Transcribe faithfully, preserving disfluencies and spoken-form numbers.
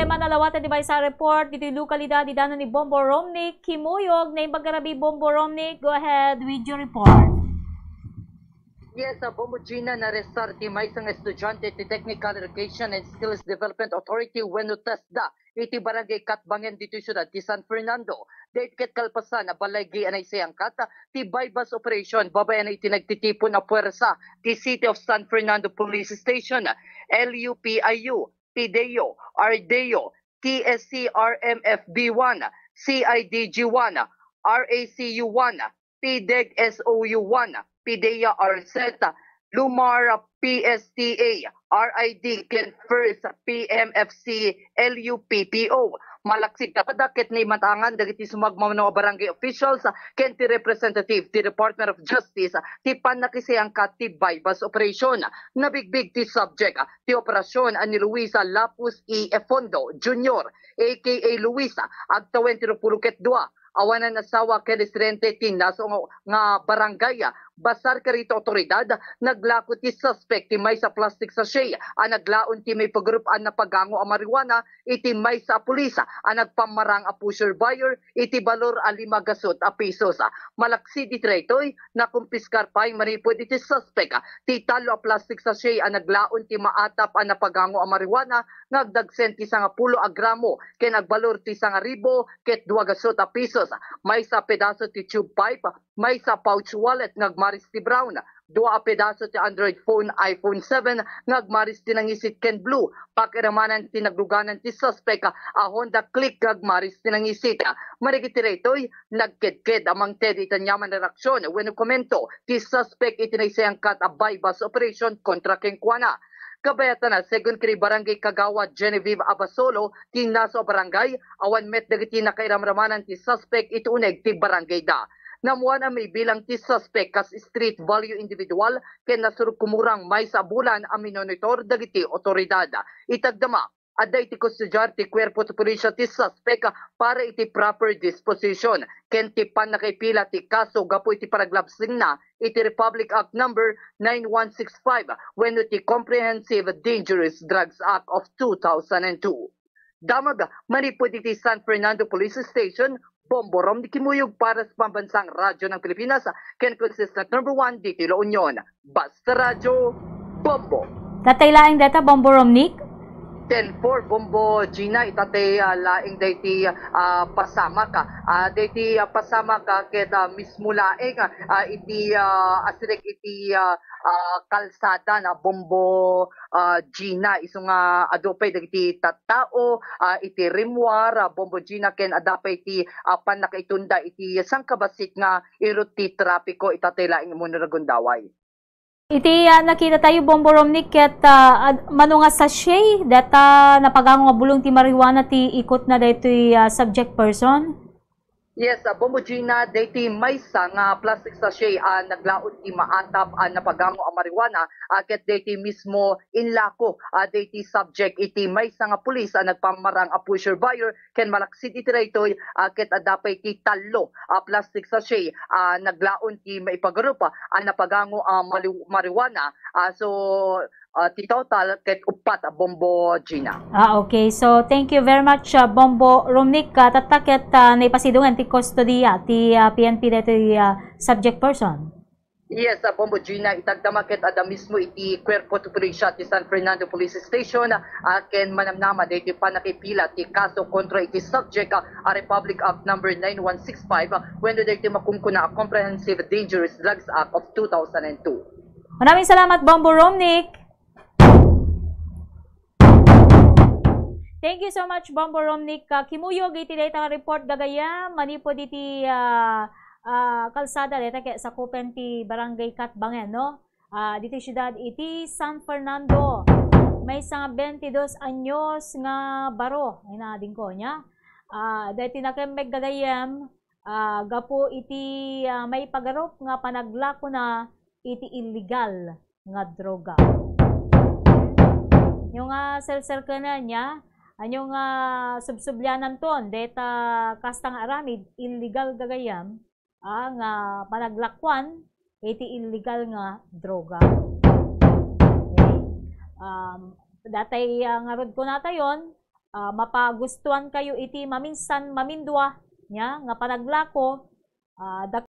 Manalawatan ti maysa a report ditoy lokalidad, idano ni Bombo Romnick Kimuyog. Naimbag a rabii, Bombo Romnick, go ahead with your report. Yes, uh, Bombo Gina, narestar ti maysa nga estudiante ti Technical Education and Skills Development Authority wenno TESDA iti Barangay Catbangen ditoy siudad ti San Fernando. Daytoy ket kalpasan a balay a naisayangkat ti buy-bust operation babaen iti nagtitipon a puwersa ti City of San Fernando Police Station, L U P I U, PDEO, RDEO, T S C R M F B one, C I D G one, R A C U one, PDEG S O U one, PDEA R Z, Lumar P S T A, R I D, ken First P M F C L U P P O. Malaksid kadakuada ket naimatangan dagiti sumagmamano a barangay officials ken ti representative ti Department of Justice ti pannakisayangkat ti buy-bust operation. Nabigbig ti subject ti operasyon a ni Luisa Lapus E. Efondo Junior, A K A Luisa, agtawen ti rupulo ket dua, awanan asawa ken residente ti naso nga, nga barangay. Basar kadagiti otoridad, naglako ti suspek ti maysa a plastic sachet a naglaon ti maipagarupaan a pagango a marijuana iti maysa a pulis a nagpammarang a pusher buyer iti balor a lima gasut a pesos. Malaksid iti daytoy, nakumpiskar pay manipud iti suspek ti tallo a plastic sachet a naglaon ti maatap a napagango a marijuana nga agdagsen ti sangapulo a gramo ken agbalor ti sangaribu ket dua gasut a pesos, maysa a pedaso ti tube pipe, maysa a pouch wallet nga agmaris ti brown, dua a pedaso ti Android phone iPhone seven nga agmaris ti nangisit ken blue, pakiramanan ti nagluganan ti suspek a Honda Click nga agmaris ti nangisit. Managiti daytoy, nagkedked a mangted iti aniaman a reaksyon wenno komento ti suspek iti naisayangkat a buy-bust operation kontra kenkuana. Kabayatana, segun ken ni Barangay Kagawad Genevieve Abasolo, ti naso a barangay, awan met dagiti nakairamramanan ti suspek iti uneg ti barangayda. Nammuan a maibilang ti suspek kas street value individual ken nasurok kumurang maysa a bulan a minonitor dagiti otoridad. Itagdama, adda iti kustodiar ti kuerpo ti pulisya ti suspek para iti proper disposition ken ti pannakaipila ti kaso gapu iti panaglabsengna iti Republic Act Number nine one six five wenno ti Comprehensive Dangerous Drugs Act of two thousand and two. Damag manipud iti San Fernando Police Station, Bombo Rom ni Kimuyog para sa Pambansang Radyo ng Pilipinas, ken consistent number one ditoy La Union. Basta Radyo, Bombo. Tatay laeng dayta, Bombo Romnick? Ten four, Bombo Gina, itatay, ah, laeng dayti, ah, pasamak, ah. Ah, dayti, ah, pasamak, ah, ket, ah, mismo laeng, ah, iti, ah, asirek iti, ah, ah, kalsada na, Bombo, ah, Gina, isu nga adu pay dagiti tattao, ah, iti rimmuar, ah, Bombo Gina, ken adda pay ti, ah, pannakaitunda iti sangkabassit nga irut ti trapiko itatay laeng Mondragon Daway. Iti, ah, nakita tayo, Bombo Romnick, ket, ah, ad-, mano nga sachet, dayta napagango nga bulong ti marijuana ti ikutna daytoy, ah, subject person? Yes, ah, Bombo Gina, daytoy maysa nga plastic sachet a naglaon ti maatap a napagango a marijuana, ah, ket daytoy mismo inlako, ah, daytoy subject iti maysa nga pulis a nagpammarang a pusher buyer ken malaksid iti daytoy, ah, ket adda pay ti tallo a plastic sachet a naglaon ti maipagarup a napagango a mali-, marijuana. Ah, so, ah, ti total ket uppat a Bombo Gina. Ah, okay. So, thank you very much, ah, Bombo Romnick. Ah, tatta ket, ah, naipasidongan ti kustodiya ti, ah, P N P daytoy, ah, subject person. Yes, ah, Bombo Gina, itagdama ket adda mismo iti kuerpo ti pulisya ti San Fernando Police Station, ah, ken manamnama daytoy pannakaipila ti kaso kontra iti subject, ah, a Republic Act Number nine one six five, ah, wenno daytoy makunkuna a Comprehensive Dangerous Drugs Act of two thousand and two. Maraming salamat, Bombo Romnick. Thank you so much, Bombo Romnick, ah, Kimuyog, iti dayta nga report gagayam manipud iti, ah, ah, kalsada dayta ket sakupen ti Barangay Catbangen, no? Ah, ditoy siudad iti San Fernando. Maysa nga twenty-dos anyos nga baro, inadingko niya. Ah, daytoy nakemmeg gagayam, ah, gapu iti, ah, maipagarup nga panaglakona iti illegal nga droga. Ania nga serserkenan niya, ania nga subsubliananton, dayta kasta nga aramid, illegal gagayam, ah, nga panaglakuan iti illegal nga droga. Okay? Um, datay, ah, ngarud kunatayon, ah, mapagustuankayo iti maminsan, mamindua, nia, nga panaglako, ah,